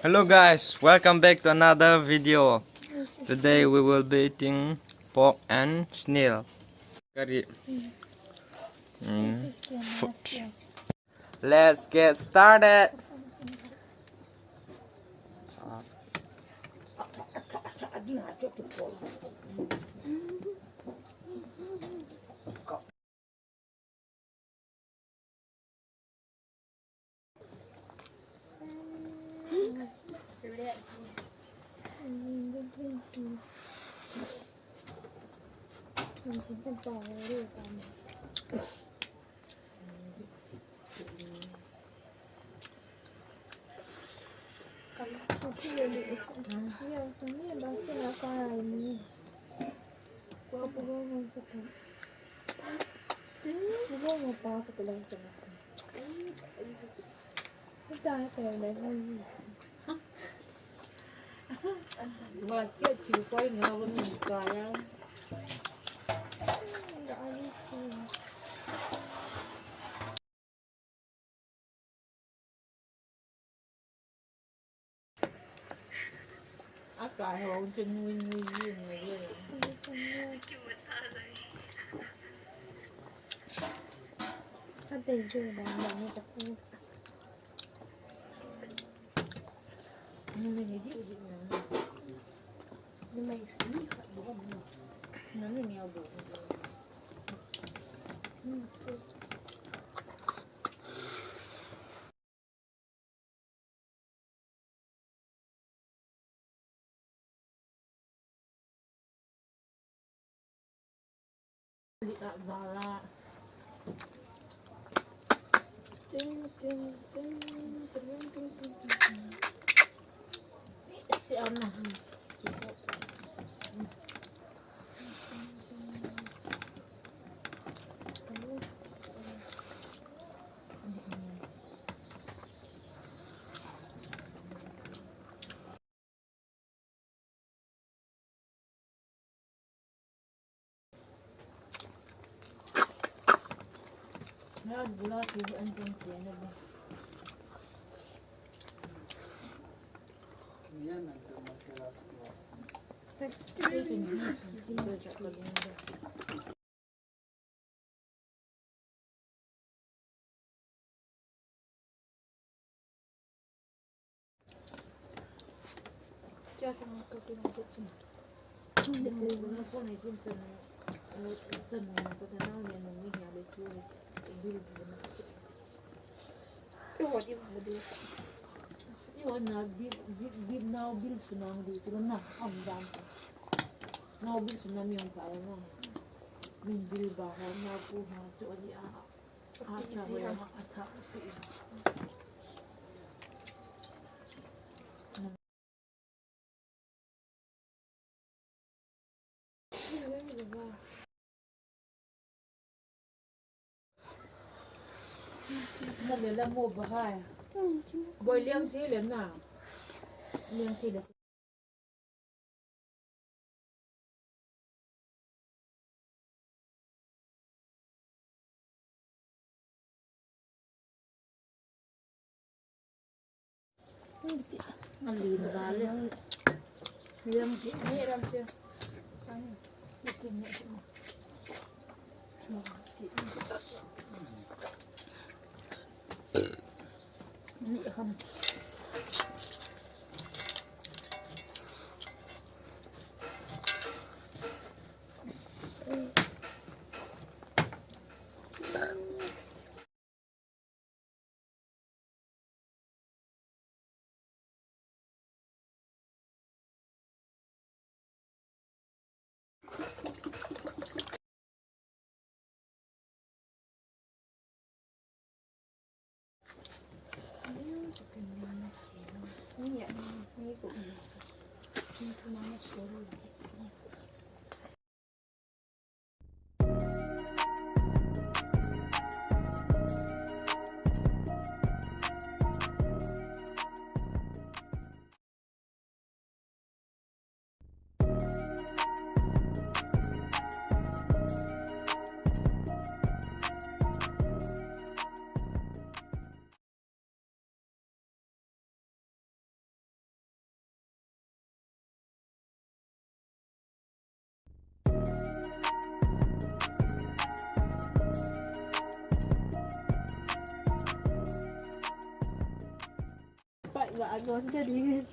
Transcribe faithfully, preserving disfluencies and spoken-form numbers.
Hello guys, welcome back to another video. Today we will be eating pork and snail curry. Mm, food. Let's get started. Nao bil sunam di tu na am dan. Nao bil sunam yung kaya na. Min bil ba ha, nao pu ha, tu adi a. A ta ho ya, a ta. Na le la mo ba hai. Boi liang thei le na. Liang thei le. Vah gon ka ding.